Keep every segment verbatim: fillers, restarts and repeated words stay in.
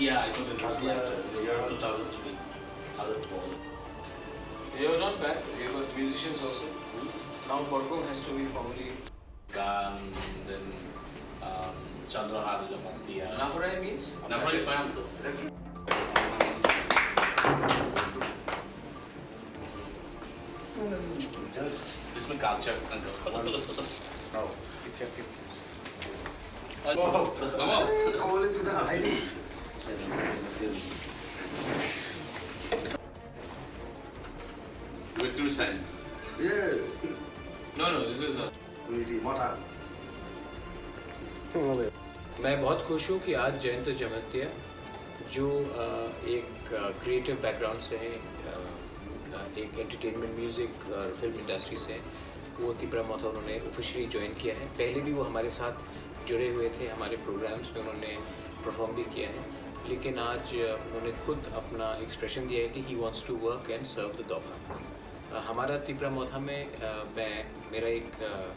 Yeah, I got it last night, uh, year two thousand three. You're not bad. You got musicians also. Now Borkong has to be formally Gan, then, um, Chandrahar Jamatia. Nahorai means? Nahorai is my uncle. Referee? Just this is my culture, uncle. Oh, it's your culture. Mama. Come on, listen now. I think. With two sign. Yes. No, no, this is a Community, Motha. मैं बहुत खुश हूँ कि आज जयंत जमातिया, जो, अ, एक, अ, creative background से है, अ, अ, एक एंटरटेनमेंट, म्यूजिक और फिल्म इंडस्ट्री से है, वो तिपरा मोथा उन्होंने ऑफिशियली ज्वाइन किया है। पहले भी वो हमारे साथ जुड़े हुए थे, हमारे प्रोग्राम्स में उन्होंने परफॉर्म भी किया है, लेकिन आज, अ, उन्होंने खुद अपना एक्सप्रेशन दिया है कि he wants to work and serve the दोफा। अ, हमारा तिपरा मोथा में, अ, मैं, मेरा एक, अ,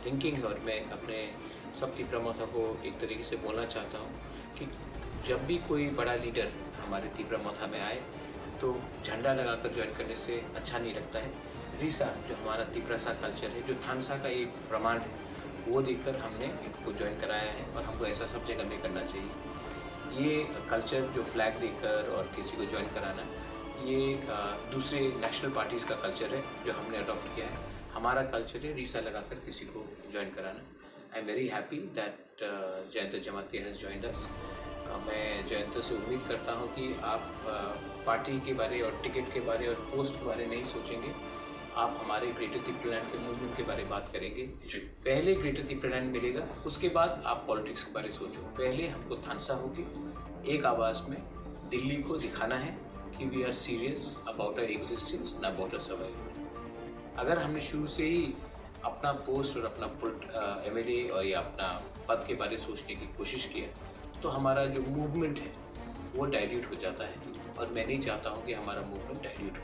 थिंकिंग है और मैं अपने सब तिपरा मोथा को एक तरीके से बोलना चाहता हूँ कि जब भी कोई बड़ा लीडर हमारे तिपरा मोथा में आए, तो झंडा लगाकर ज्वाइन करने से अच्छा नहीं लगता है। रिसा, जो हमारा तिपरा सा कल्चर है, जो थानसा का एक प्रमाण है, वो देखकर हमने इनको ज्वाइन कराया है और हमको ऐसा सब जगह में करना चाहिए। ये कल्चर, जो फ्लैग देकर और किसी को ज्वाइन कराना, ये, अ, दूसरे नेशनल पार्टीज का कल्चर है, जो हमने अडॉप्ट किया है। हमारा कल्चर है रिसा लगाकर किसी को ज्वाइन कराना। I am very happy that, uh, Jayanta Jamatia has joined us. Uh, मैं जयंत से उम्मीद करता हूँ कि आप, अ, पार्टी के बारे और टिकट के बारे और पोस्ट के बारे नहीं सोचेंगे। आप हमारे ग्रेटर तिपरालैंड के मूवमेंट के बारे में बात करेंगे। जी। पहले ग्रेटर तिपरालैंड मिलेगा, उसके बाद आप पॉलिटिक्स के बारे में सोचो। पहले हमको थानसा होके एक आवाज़ में दिल्ली को दिखाना है कि we are serious about our existence and about our survival। अगर हमने शुरू से ही अपना पोस्ट और अपना पोलिट-, अ, एमएलए और या अपना पद के बारे में सोचने की कोशिश किया, तो हमारा जो मूवमेंट है, वो डाइल्यूट हो जाता है और मैं नहीं चाहता हूँ कि हमारा मूवमेंट डाइल्यूट हो।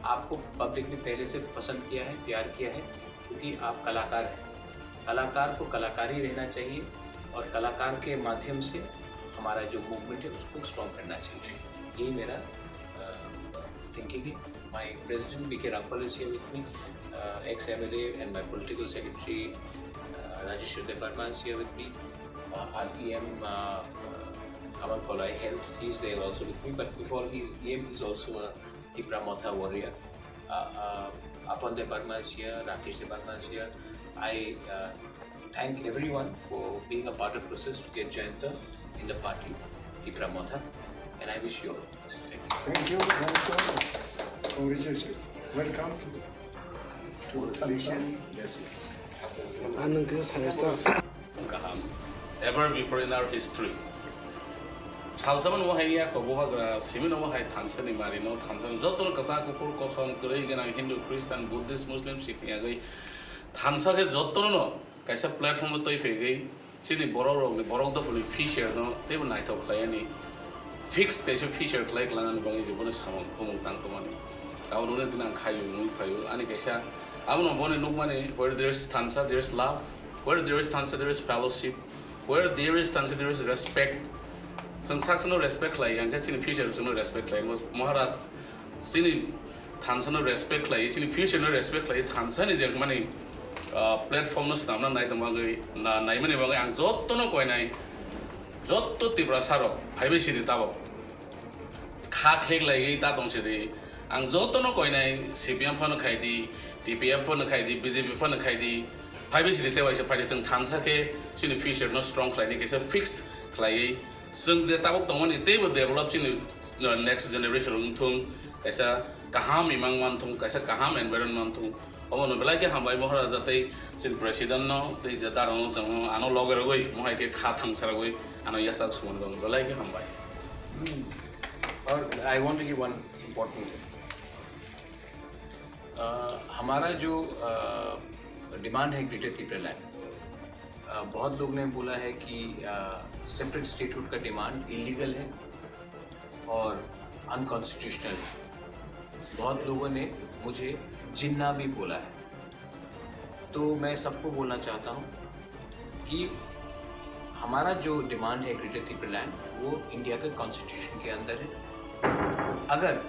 आपको पब्लिक ने पहले से पसंद किया है, प्यार किया है, क्योंकि आप कलाकार हैं। कलाकार को कलाकार ही रहना चाहिए और कलाकार के माध्यम से हमारा जो मूवमेंट है, उसको स्ट्रॉन्ग करना चाहिए। यही मेरा, अ, थिंकिंग है। My president B K Rangpal is here with me, uh, ex M L A and my political secretary, uh, Rajeshwar Debbarma is here with me, uh, our E M, uh, uh, Amar Kolai Health, he is there also with me, but before he is E M, he is also a Tipra Motha warrior. Uh, uh, Apan Debbarma is here, Rakesh Debbarma is here. I, uh, thank everyone for being a part of process to get Jayanta in the party, Tipra Motha, and I wish you all the best. Thank you. Thank you, thank you. Congratulations. Welcome to, to Congratulations. Best wishes. Ang nwng khe saya ta. Kaham. Ever before in our history. Salsa man wahai ya ko boha gra simi no wahai thansa ni mari no thansa no joto no kasa kukur kosom kwrwi gwnang Hindu, Christian, Buddhist, Muslim, Sikh ni agwi thansa khe joto no kaisa platform no twi phegwi chini borok rok ni borok dophani future no teibo naithok khlai ani fix kaisa future khlai klanani bagwi je bono samung bumung tang tongmani. Abo nukni tini ang khayu nui phayu ani kaisa abono boni nukmani where there is thansa there is love, where there is thansa there is fellowship, where there is thansa there is respect. Chwng sak sakno respect khlai yang khe chini future chwngno respect khlai Maharaj. Chini thansa no respect khlai, chini future no respect khlai, thansa ni je mani, ah, platform no swnamna nai tong bagwi, na, naimani bagwi ang joto no koinai, joto Tiprasa rok phaibai sidi tabok. Kha khek lai ta tong sidi. Ang joto no koinai C P M phano khai di, T P F phano khai di, B J P phano khai di, phaibai sidi tewaisa phai di chwng thansa khe chini future no strong khlai ni kaisa fixed khlai. Chwng je tabuk tongmani teibo develop chini, uh, next generation wng thung, kaisa kaham imang man thung, kaisa kaham environment man thung. Omo no belai khe hambai Maharaja tei chini president no tei je darang no chwng ano loge rogwi mohai khe kha thangsa rogwi ano yachak sumani bagwi belai khe hambai. Hmm. Or I want to give one important thing. Uh, हमारा जो, uh, demand है ग्रेटर तिपरालैंड, अ, बहुत लोग ने बोला है कि, अ, सेपरेट स्टेटहुड का डिमांड इलीगल है और अनकॉन्स्टिट्यूशनल है। बहुत लोगों ने मुझे जिन्ना भी बोला है। तो मैं सबको बोलना चाहता हूँ कि हमारा जो डिमांड है ग्रेटर तिब्बतलैंड, वो इंडिया के कॉन्स्टिट्यूशन के अंदर है। अगर